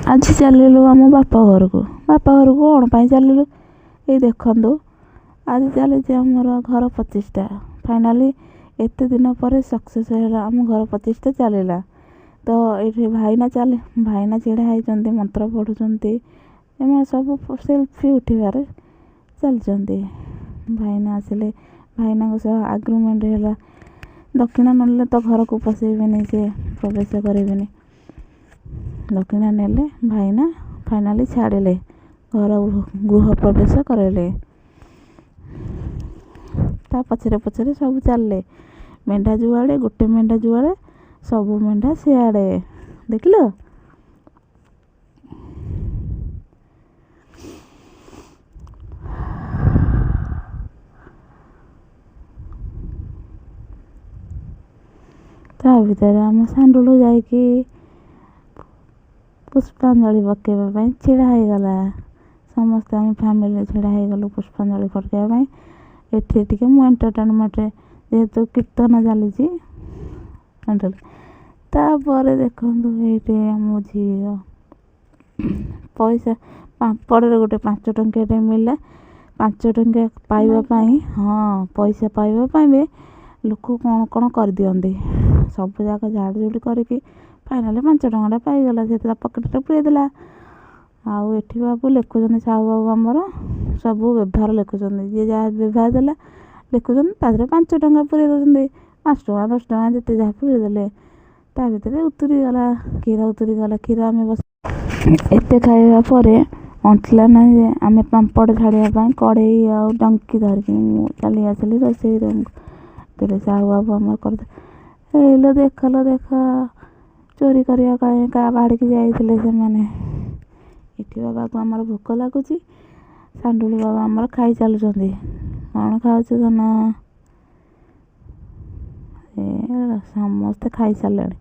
ଆଜି ଚାଲିଲୁ ଆମ ବାପ ଘରକୁ। ବାପ ଘରକୁ କ'ଣ ପାଇଁ ଚାଲିଲୁ? ଏଇ ଦେଖନ୍ତୁ, ଆଜି ଚାଲିଛି ଆମର ଘର ପ୍ରତିଷ୍ଠା। ଫାଇନାଲି ଏତେ ଦିନ ପରେ ସକ୍ସେସ୍ ହେଲା, ଆମ ଘର ପ୍ରତିଷ୍ଠା ଚାଲିଲା। ତ ଏଇଠି ଭାଇନା ଚାଲି, ଭାଇନା ଛିଡ଼ା ହେଇଛନ୍ତି, ମନ୍ତ୍ର ପଢ଼ୁଛନ୍ତି। ଏମାନେ ସବୁ ସେଲ୍ଫି ଉଠିବାରେ ଚାଲିଛନ୍ତି। ଭାଇନା ଆସିଲେ, ଭାଇନାଙ୍କ ସହ ଆଗ୍ରିମେଣ୍ଟ ହେଲା। ଦକ୍ଷିଣା ନେଲେ ତ ଘରକୁ ପଶେଇବେନି, ସେ ପ୍ରବେଶ କରିବେନି। ଦକ୍ଷିଣା ନେଲେ ଭାଇନା, ଫାଇନାଲି ଛାଡ଼ିଲେ, ଘର ଗୃହ ପ୍ରବେଶ କରାଇଲେ। ତା ପଛରେ ପଛରେ ସବୁ ଚାଲିଲେ। ମେଣ୍ଢା ଯୁଆଡ଼େ, ଗୋଟେ ମେଣ୍ଢା ଯୁଆଡ଼େ, ସବୁ ମେଣ୍ଢା ସିଆଡ଼େ। ଦେଖିଲ? ତା ଭିତରେ ଆମ ସାଣ୍ଡୁଲୁ ଯାଇକି ପୁଷ୍ପାଞ୍ଜଳି ପକାଇବା ପାଇଁ ଛିଡ଼ା ହେଇଗଲା। ସମସ୍ତେ ଆମ ଫ୍ୟାମିଲି ଛିଡ଼ା ହେଇଗଲୁ ପୁଷ୍ପାଞ୍ଜଳି ପକାଇବା ପାଇଁ। ଏଠି ଟିକେ ମୁଁ ଏଣ୍ଟରଟେନମେଣ୍ଟରେ, ଯେହେତୁ କୀର୍ତ୍ତନ ଚାଲିଛି। ତାପରେ ଦେଖନ୍ତୁ, ଏଇଠି ଆମ ଝିଅ ପଇସା ପାମ୍ପଡ଼ରେ ଗୋଟେ 5 ଟଙ୍କିଆଟେ ମିଳିଲା। 5 ଟଙ୍କିଆ ପାଇବା ପାଇଁ, ହଁ, ପଇସା ପାଇବା ପାଇଁ ବି ଲୋକ କ'ଣ କ'ଣ କରିଦିଅନ୍ତି। ସବୁ ଯାକ ଝାଡ଼ୁଝୁଡ଼ି କରିକି ଫାଇନାଲି 5 ଟଙ୍କାଟା ପାଇଗଲା। ସେ ତା ପକେଟରେ ପୁରେଇ ଦେଲା। ଆଉ ଏଠି ବାବୁ ଲେଖୁଛନ୍ତି, ସାହୁ ବାବୁ ଆମର ସବୁ ବେଭାର ଲେଖୁଛନ୍ତି। ଯିଏ ଯାହା ବେଭାର ଦେଲା ଲେଖୁଛନ୍ତି, ତା ଦେହରେ 5 ଟଙ୍କା ପୁରେଇ ଦେଉଛନ୍ତି। 5 ଟଙ୍କା, 10 ଟଙ୍କା, ଯେତେ ଯାହା ପୁରେଇ ଦେଲେ। ତା ଭିତରେ ଉତୁରିଗଲା କ୍ଷୀର, ଉତୁରିଗଲା କ୍ଷୀର। ଆମେ ବସି ଏତେ ଖାଇବା ପରେ ଅଣ୍ଟିଲା ନାହିଁ ଯେ ଆମେ ପାମ୍ପଡ଼ ଛାଣିବା ପାଇଁ କଡ଼େଇ ଆଉ ଡଙ୍କି ଧରିକି ମୁଁ ଚାଲି ଆସିଲି ରୋଷେଇ ରୁମକୁ। ଏଥିରେ ସାହୁ ବାବୁ ଆମର କରିଦେଲେ। ଏଇଲୋ ଦେଖ ଲୋ ଦେଖ, ଚୋରି କରିବା ପାଇଁ କାହା ବାଡ଼ିକି ଯାଇଥିଲେ ସେମାନେ। ଏଠି ବାବାକୁ ଆମର ଭୋକ ଲାଗୁଛି। ସାଣ୍ଡୁଲୁ ବାବା ଆମର ଖାଇ ଚାଲୁଛନ୍ତି। କ'ଣ ଖାଉଛୁ ଧନ? ଏ ସମସ୍ତେ ଖାଇସାରିଲେଣି।